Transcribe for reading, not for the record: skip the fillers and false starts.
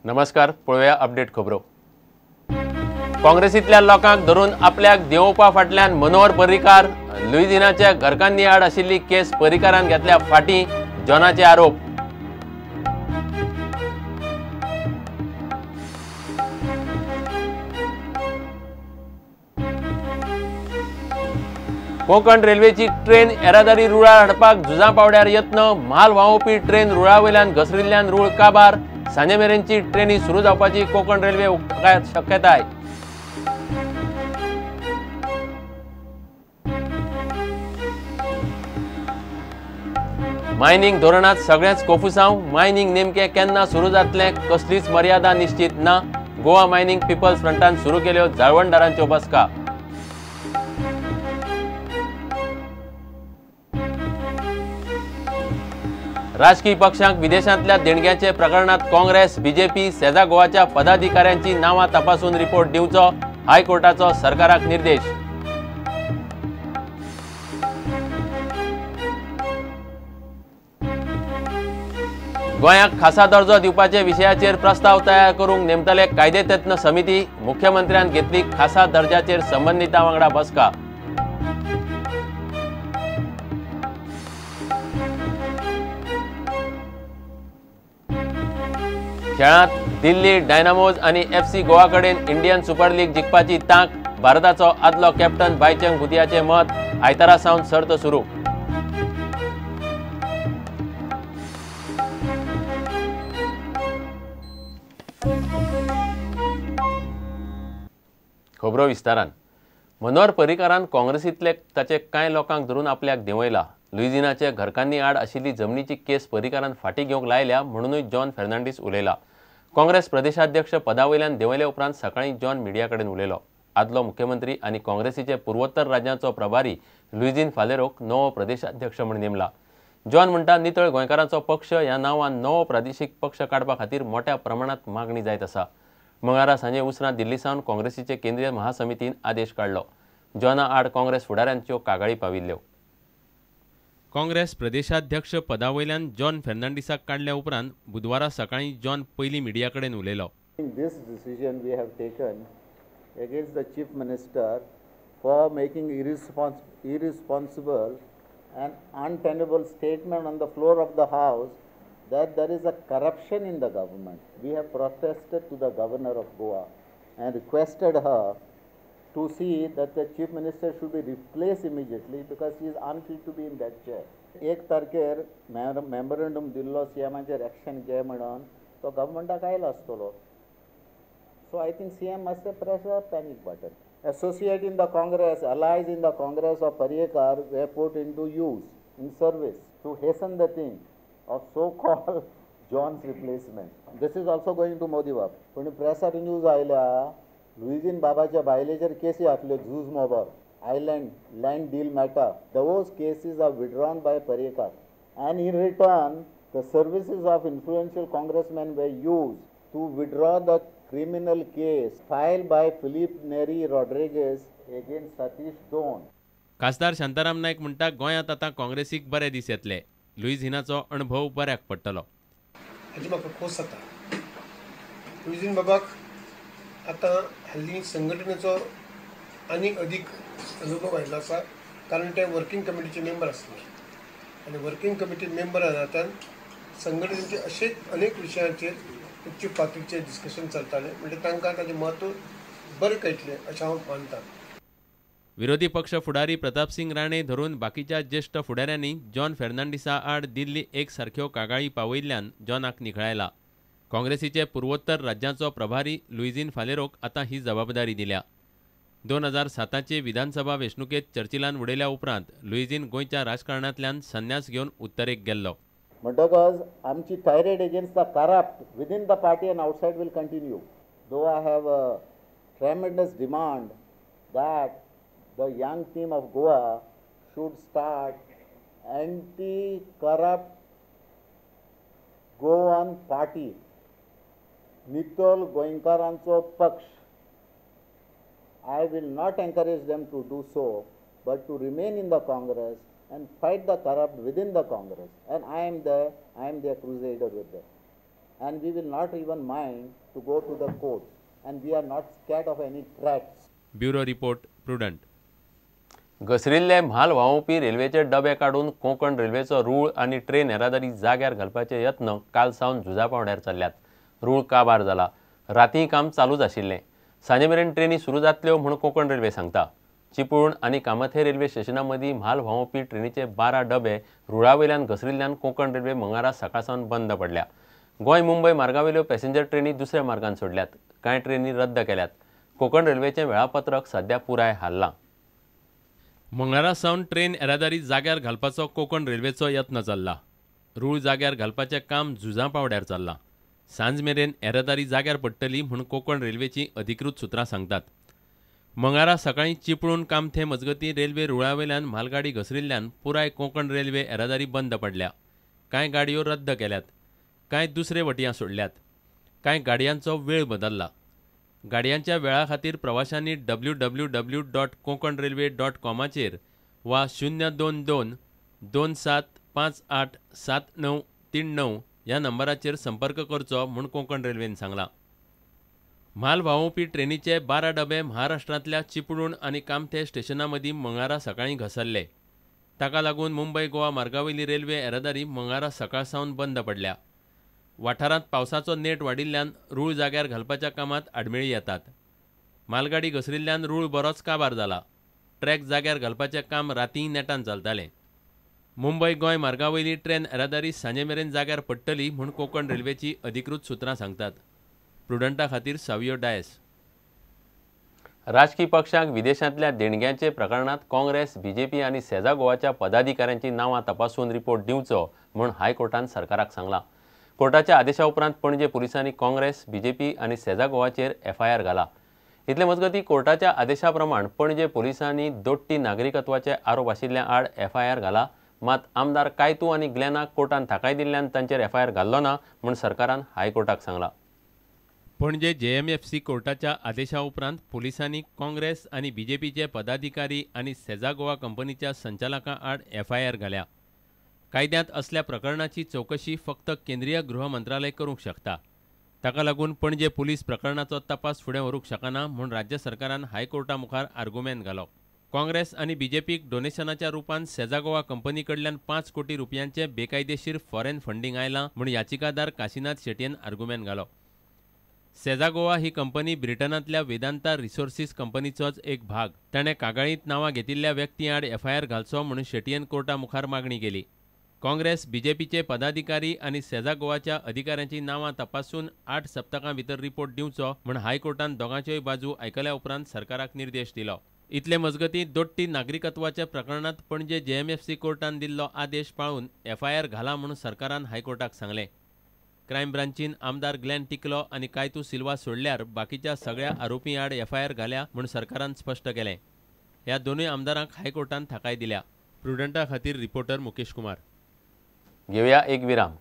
नमस्कार, पळोवया अपडेट खबरो. काँग्रेसींतल्या लोकांक धरून आपल्याक देंवोवपा फाटल्यान मनोहर पर्रीकार, लुईझिनाच्या घरकान्नी आड आशिल्ली केस पर्रीकारान घेतल्या फाटीं, जॉनाचे आरोप. कोंकण रेल्वेची ट्रेन येरादारी रुळार हाडपाक झुजां पावड्यार यत्न, म्हाल व्हांवोवपी ट्रेन रुळा वयल्यान घसरिल्ल्यान रूळ काबार, सांजे मेरेनची ट्रेनी सुरू जावपाची कोंकण रेल्वे उक्तायत शक्यताय. मायनिंग धोरणांत सगळेंच कोफुसांव, मायनिंग नेमकें केन्ना सुरू जातलें कसलीच मर्यादा निश्चीत ना, गोवा मायनिंग पिपल्स फ्रंटान सुरू केल्यो जाळवणदारांच्यो बसका. राजकीय पक्षांक विदेशांतल्या देणग्यांचे प्रकरणात काँग्रेस, बीजेपी, सेजा गोवाच्या पदाधिकाऱ्यांची नांवां तपासून रिपोर्ट दिवचो, हायकोर्टाचो सरकाराक निर्देश. गोंयाक खासा दर्जो दिवपाचे विशयाचेर प्रस्ताव तयार करूंक नेमतले कायदेतज्ञ समिती, मुख्यमंत्र्यान घेतली खासा दर्जाचेर संबंदितां वांगडा बसका. खेळांत दिल्ली डायनामोज आनी एफसी गोवा कडेन इंडियन सुपर लीग जिखपाची तांक, भारताचो आदलो कॅप्टन बायचंग भुतियाचें मत, आयतारा सावन सर्त सुरू. खबरो विस्तारान. मनोहर पर्रीकारान काँग्रेसींतले ताचे कांय लोकांक धरून आपल्याक देंवयला. लुईझिनाचे घरकान्नी आड आशिल्ली जमनीची केस पर्रीकारान फाटीं घेवंक लायल्या म्हणूनय जॉन फेर्नांडीस उलयला. काँग्रेस प्रदेशाध्यक्ष पदा वयल्यान देंवयले उपरांत सकाळीं जॉन मिडिया कडेन उलयलो. आदलो मुख्यमंत्री आनी काँग्रेसीचे पुर्वोत्तर राज्यांचो प्रभारी लुईझिन फालेरोक नवो प्रदेशाध्यक्ष म्हूण नेमला. जॉन म्हणटा, नितळ गोंयकारांचो पक्ष ह्या नांवान नवो प्रादेशीक पक्ष काडपा खातीर मोट्या प्रमाणांत मागणी जायत आसा. मंगळारा सांजे उसरां दिल्ली सावन काँग्रेसीचे केंद्रीय महासमितीन आदेश काडलो. जॉना आड काँग्रेस फुडाऱ्यांच्यो कागाळी पाविल्ल्यो. काँग्रेस प्रदेशाध्यक्ष पदा वयल्यान जॉन फेर्नांडीसाक काडल्या उपरांत बुधवारा सकाळीं जॉन पयलीं मिडिया कडेन उलयलो. This decision we have taken against the Chief Minister for making irresponsible and untenable statement on the floor of the House that there is a corruption in the government. We have protested to the Governor of Goa and requested her to see that the Chief Minister should be replaced immediately because he is unfit to be in that chair. एक तारखेर memorandum दिल्लो सीएमाचेर action घे म्हणून तो गव्हर्मेंटाक आयलो आसतलो. So I think CM must have pressed a panic button. Associate in the Congress, allies in the Congress of Parrikar were put into use in service to hasten the thing of so-called John's replacement. This is also going to Modi Bab. पूण pressure news आयल्या लुईझिन बाबाच्या बायलेचेर केसी घातल्यो झूज मोबार island land deal matter. Those cases are withdrawn by Parrikar and in return the services of influential congressmen were used to withdraw the criminal case filed by Filipe Neri Rodrigues against Satish Dhond. खासदार शांताराम नायक म्हणटा, गोंयांत आतां काँग्रेसीक बरे दीस येतले, लुईझिनाचो अणभव बऱ्याक पडटलो. हाजी म्हाका खोस जाता. लुईझिन बाबाक आतां हल्ली संघटनेचो आनीक अदीक अनुभव आयिल्लो आसा, कारण ते वर्किंग कमिटीचे मेंबर आसले आनी वर्किंग कमिटी मेंबर नात्यान संघटनेचे अशेच अनेक विशयांचेर उच्च पातळीचेर डिस्कशन चलतालें, म्हणजे तांकां ताजें म्हत्व बरें कळटलें अशें हांव मानता. विरोधी पक्ष फुडारी प्रतापसिंग राणे धरून बाकीच्या ज्येश्ठ फुडाऱ्यांनी जॉन फेर्नांडीसा आड दिल्ली एक सारक्यो कागाळी पावयिल्ल्यान जॉनाक निखळायला. काँग्रेसीचे पुर्वोत्तर राज्यांचो प्रभारी लुईझिन फालेरोक आतां ही जबाबदारी दिल्या. 2007चे विधानसभा वेंचणुकेंत चर्चिलान उडयल्या उपरांत लुईझिन गोंयच्या राजकारणांतल्यान संन्यास घेवन उत्तरेक गेल्लो. म्हणटकच आमची tirade against the corrupt within the party and outside will continue. Though I have a tremendous demand that the young team of Goa should start anti-corrupt Goan party, नितळ गोंयकारांचो पक्ष. I will not encourage them to do so, but to remain in the Congress and fight the corrupt within the Congress. And I am there, I am their crusader with them. and we will not even mind to go to the court, and we are not scared of any threats. Bureau report, Prudent. घसरिल्ले म्हाल व्हांवोवपी रेल्वेचे डबे काडून कोंकण रेल्वेचो रूळ आनी train येरादारी जाग्यार घालपाचे यत्न काल सावन झुजा पांवड्यार चल्ल्यात. रूळ काबार जाला. रातीय काम चालूच आशिल्लें. सांजे मेरेन ट्रेनी सुरू जातल्यो म्हूण कोंकण रेल्वे सांगता. चिपळूण आनी कामथे रेल्वे स्टेशना मदीं म्हाल व्हांवोवपी ट्रेनीचे 12 डबे रुळा वयल्यान घसरिल्ल्यान कोंकण रेल्वे मंगळारा सकाळ सावन बंद पडल्या. गोंय मुंबय मार्गावेल्यो पॅसेंजर ट्रेनी दुसऱ्या मार्गान सोडल्यात. कांय ट्रेनी रद्द केल्यात. कोंकण रेल्वेचें वेळापत्रक सध्या पुराय हाल्लां. मंगळारा सावन ट्रेन येरादारी जाग्यार घालपाचो कोंकण रेल्वेचो यत्न चल्ला. रूळ जाग्यार घालपाचें काम झुजां पांवड्यार चल्लां. सांज मेरेन येरादारी जाग्यार पडटली म्हूण कोंकण रेल्वेची अधिकृत सुत्रां सांगतात. मंगळारा सकाळीं चिपळूण कामथे मजगतीं रेल्वे रुळावेल्यान म्हालगाडी घसरिल्ल्यान पुराय कोंकण रेल्वे येरादारी बंद पडल्या. कांय गाडयो रद्द केल्यात. कांय दुसरे वटयां सोडल्यात. कांय गाडयांचो वेळ बदल्ला. गाडयांच्या वेळा खातीर प्रवाशांनी www.konkanrailway.com वा 022 27 58 79 39 ह्या नंबराचेर संपर्क करचो म्हूण कोंकण रेल्वेन सांगलां. म्हाल व्हांवोवपी ट्रेनीचे 12 डबे महाराष्ट्रांतल्या चिपळूण आनी कामथे स्टेशना मदीं मंगळारा सकाळीं घसरले. ताका लागून मुंबय गोवा मार्गावयली रेल्वे येरादारी मंगळारा सकाळ सावन बंद पडल्या. वाठारांत पावसाचो नेट वाडिल्ल्यान रूळ जाग्यार घालपाच्या कामांत आडमेळी येतात. मालगाडी घसरिल्ल्यान रूळ बरोच काबार जाला. ट्रॅक जाग्यार घालपाचें काम रातीय नेटान चलतालें. मुंबय गोंय मार्गावयली ट्रेन येरादारी सांजे मेरेन जाग्यार पडटली म्हूण कोंकण रेल्वेची अधिकृत सुत्रां सांगतात. प्रुडंटा खातीर सावियो डायस. राजकी पक्षांक विदेशांतल्या देणग्यांचे प्रकरणांत काँग्रेस, बीजेपी आनी सेजा गोवाच्या पदाधिकाऱ्यांची नांवां तपासून रिपोर्ट दिवचो म्हूण हायकोर्टान सरकाराक सांगलां. कोर्टाच्या आदेशा उपरांत पणजे पुलिसांनी काँग्रेस, बीजेपी आनी सेजा गोवाचेर एफआयआर घाला. इतले मजगतीं कोर्टाच्या आदेशा प्रमाण पणजे पुलिसांनी दोट्टी नागरिकत्वाचे आरोप आशिल्ल्या आड एफआयआर घाला. मात आमदार कायतू आनी ग्लॅनाक कोर्टान थाकाय दिल्ल्यान तांचेर एफआयआर घाल्लो ना म्हूण सरकारान हायकोर्टाक सांगलां. पणजे जेएमएफसी कोर्टाच्या आदेशा उपरांत पुलिसांनी काँग्रेस आनी बीजेपीचे पदाधिकारी आनी सेजा गोवा कंपनीच्या संचालकां आड एफआयआर घाल्या. कायद्यांत असल्या प्रकरणाची चवकशी फक्त केंद्रीय गृह मंत्रालय करूंक शकता. ताका लागून पणजे पुलीस प्रकरणाचो तपास फुडें व्हरूंक शकना म्हूण राज्य सरकारान हायकोर्टा मुखार आर्गुमेंत घालो. काँग्रेस आनी बीजेपीक डोनेशनाच्या रुपान सेजा गोवा कंपनी कडल्यान 5 कोटी रुपयांचे बेकायदेशीर फॉरेन फंडींग आयलां म्हूण याचिकादार काशीनाथ शेटयेन आर्गुमेंत घालो. सेजा गोवा ही कंपनी ब्रिटनांतल्या वेदांता रिसोर्सीस कंपनीचोच एक भाग. ताणें कागाळींत नांवां घेतिल्ल्या व्यक्तीं आड एफआयआर घालचो म्हणून शेटयेन कोर्टा मुखार मागणी केली. काँग्रेस, बीजेपीचे पदाधिकारी आनी सेजा गोवाच्या अधिकाऱ्यांची नांवां तपासून 8 सप्तकां भितर रिपोर्ट दिवचो म्हूण हायकोर्टान दोगांच्योय बाजू आयकल्या उपरांत सरकाराक निर्देश दिलो. इतले मजगतीं दोट्टी नागरिकत्वाच्या प्रकरणांत पणजे जेएमएफसी कोर्टान दिल्लो आदेश पाळून एफआयआर घाला म्हूण सरकारान हायकोर्टाक सांगलें. क्रायम ब्रांचीन आमदार ग्लॅन टिकलो आनी कायतू सिल्वा सोडल्यार बाकीच्या सगळ्या आरोपीं आड एफआयआर घाल्या म्हूण सरकारान स्पश्ट केलें. ह्या दोनूय आमदारांक हायकोर्टान थाकाय दिल्या. प्रुडंटा खातीर रिपोर्टर मुकेश कुमार. घेवया एक विराम.